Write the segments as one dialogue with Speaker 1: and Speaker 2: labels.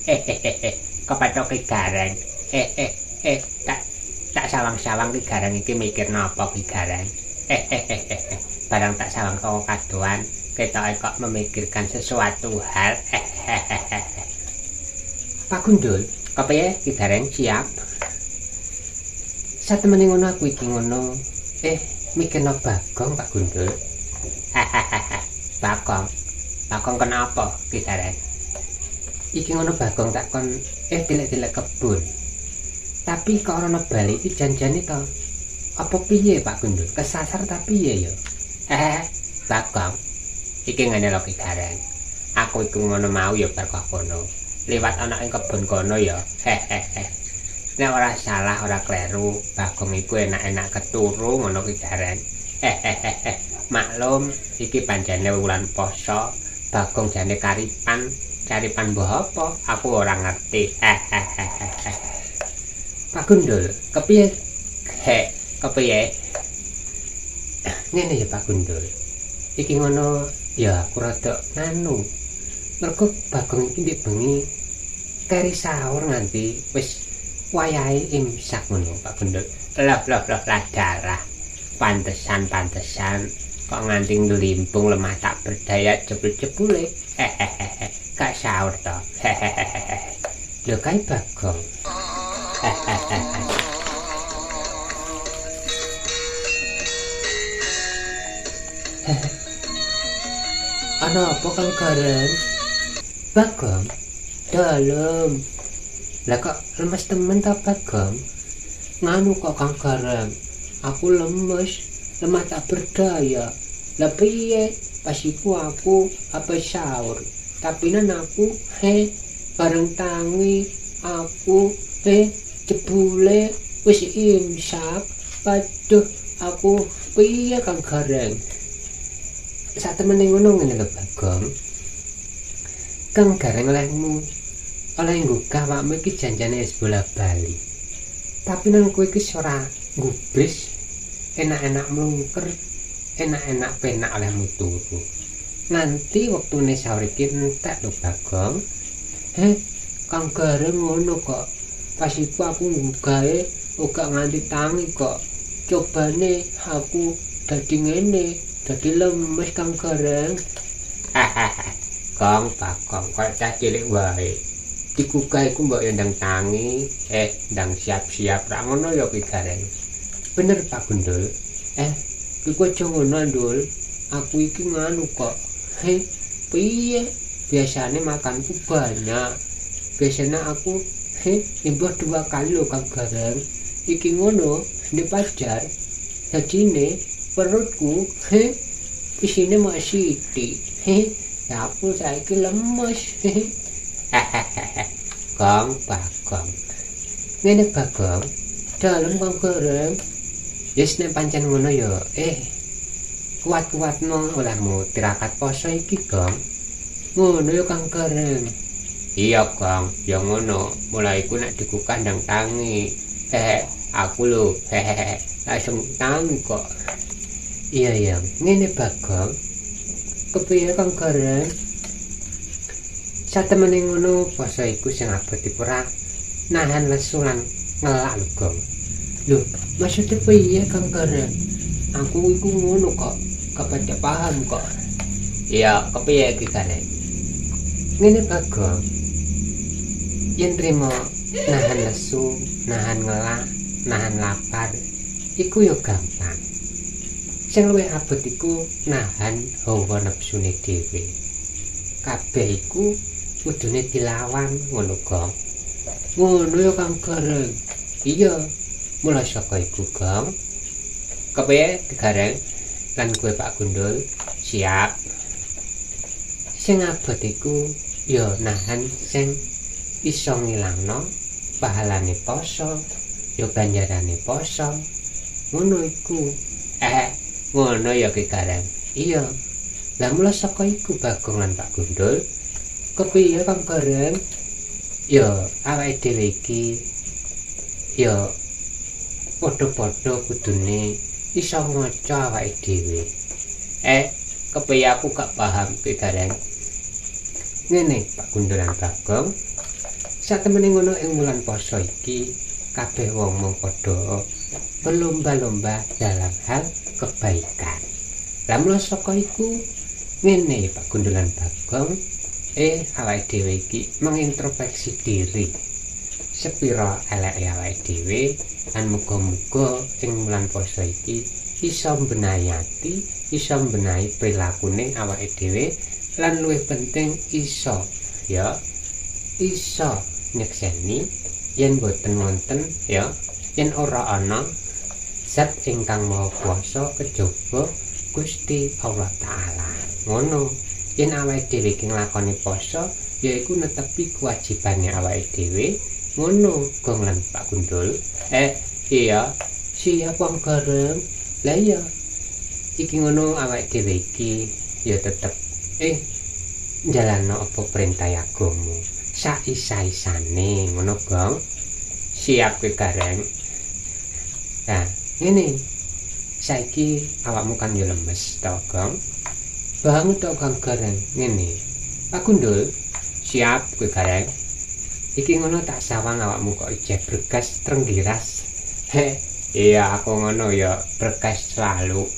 Speaker 1: Hehehe. Kepethuk Ki Gareng. Tak sawang-sawang Ki Gareng iki mikir napa Ki Gareng. Hehehe. Barang tak sawang kok kadoan, ketoke kok memikirkan sesuatu hal. Hehehe. Pak Gundul, kepiye Ki Gareng siap? Satemene ngono aku iki ngono. Mikirno Bagong Pak Gundul. Hehehe. Bagong. Bagong kenapa Ki Gareng? Iki ngono Bagong tak kon dilek-dilek kebun. Tapi kok ora ono bali iki janjane to. Apa piye Pak Gundul? Kesasar ta piye ya? Bagong. Iki ngene lho Ki Gareng. Aku iku ngono mau ya bar kok kono. Liwat ana ing kebun kono ya. Hehehe. Nek ora salah ora kleru, Bagong iku enak-enak keturu ngono Ki Gareng. Hehehe. Maklum iki pancene wulan poso, Bagong jane karipan. Caripan mbah apa? Aku ora ngerti. Hehehe. Pak Gundul, kepiye? He, kepiye? Ngene ya Pak Gundul. Iki ngono ya aku rada nganu. Mergo Bagong iki ndek bengi keri sahur nganti wis wayahe imsak ngono Pak Gundul. Loh loh loh lah darah. Pantesan-pantesan kok nganti nglimpung lemah tak berdaya jebul-jebule. Hehehe. Gak sahur to. Hehehe. Lho kae Bagong. Hehehe. Ana apa Kang Gareng? Bagong, dalem. Lah kok lemes temen ta Bagong? Nganu kok Kang Gareng, aku lemes, lemah tak berdaya. Lah piye? Pas iku aku apa sahur. Tapi nan aku bareng tangi aku jebule wis imsak. Waduh, aku piye Kang Gareng? Satemene ngono ngene lho Bagong. Kang Gareng olehmu oleh nggugah awakmu iki janjane wis bola-bali. Tapi nang kowe iki ora nggubris, enak-enak mlungker, enak-enak penak olehmu turu. Nanti wektune sahur iki entek lho Bagong. Kang Gareng ngono kok. Pas iku aku nggugahe uga nganti tangi kok. Cobane aku dadi ngene, dadi lemes Kang Gareng. Kang Bagong kok cah cilik wae. Digugah iku mbok ndang tangi, ndang siap-siap ra ngono ya Ki Gareng. Bener Pak Gundul. Iku aja ngono Ndul. Aku iki nganu kok. Piye? Biasane makanku banyak. Biasane aku imbuh 2 kali lho Kang Gareng. Iki ngono ndek pajar. Dadine perutku isine mak sithik. Ya aku saiki lemes. Kang Bagong. Ngene Bagong, dalem Kang Gareng. Yes nek pancen ngono ya, kuat-kuatno olehmu tirakat poso iki, Gong. Ngono ya Kang Gareng. Iya, Gong, ya ngono. Mulai iku nek digugah ndang tangi. Aku lho, langsung tangi kok. Iya iya, ngene Bagong. Kepiye Kang Gareng? Satemene ngono poso iku sing abot ora nahan lesu lan ngelak lho, Gong. Lho, maksudnya piye Kang Gareng? Aku iku ngono kok, kepada paham kok. Iya, kepiye iki Gareng? Ngene Bagong. Yen trimo nahan lesu, nahan ngelak, nahan lapar, iku ya gampang. Sing luwih abot iku nahan hawa nepsune dhewe. Kabeh iku kudune dilawan ngono, Gong. Ngono ya Kang Gareng. Iya, mula saka iku, Gong. Kepiye Gareng? Lan kowe Pak Gundul siap. Sing abot iku ya nahan sing iso ngilangno pahalane poso, ya ganjarane poso. Ngono iku. Ngono ya Ki Gareng. Iya. Lah mula saka iku Bagong lan Pak Gundul, kepiye Kang Gareng? Ya awake dhewe iki ya padha-padha kudune iso ngaca awake dhewe. Kepiye aku gak paham Ki Gareng? Ngene Pak Gundul lan Bagong, Satemene ngono ing wulan poso iki kabeh wong mung padha berlomba-lomba dalam hal kebaikan. Lah mula saka iku ngene Pak Gundulan Bagong, awake dhewe iki mengintrospeksi diri. Sepira eleke awake dhewe lan muga-muga ing wulan poso iki iso mbenahi ati, iso mbenahi prilakune awake dhewe lan luwih penting iso ya iso nyekseni yen boten wonten ya yen ora ana zat ingkang maha kuwasa kejaba Gusti Allah Ta'ala. Ngono, yen awake dhewe iki nglakoni poso yaiku netepi kewajibane awake dhewe. Ngono, Gong lan Pak Gundul. Iya, siap wong Gareng. Lah iya, iki ngono awake dhewe iki ya tetep njalano apa perintah agama saisa-isane ngono, Gong. Siap kowe Gareng. Nah, ngene. Saiki awakmu kan yo lemes to, Gong. Banget to, Kang Gareng. Ngene. Pak Gundul, siap kowe Gareng. Iki ngono tak sawang awakmu kok ijeh bregas trenggiras. He, iya aku ngono ya bregas selalu.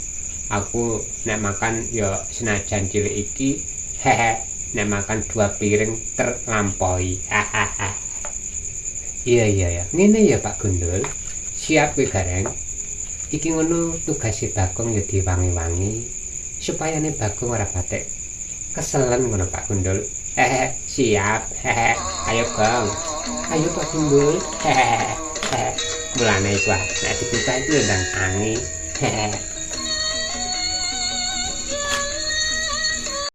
Speaker 1: Aku nek makan ya senajan cilik iki, hehe, nek makan 2 piring terlampaui. Hahaha. Iya iya ya. Ngene ya Pak Gundul. Siap kowe Gareng. Iki ngono tugase Bagong ya diwangi-wangi supaya ne Bagong ora batek keselen ngono Pak Gundul. Hehe, siap. Hehe. Ayo Gong. Ayo Pak Gundul. Hehe. Mulane iku nek dibuka iku ndang tangi. Hehe.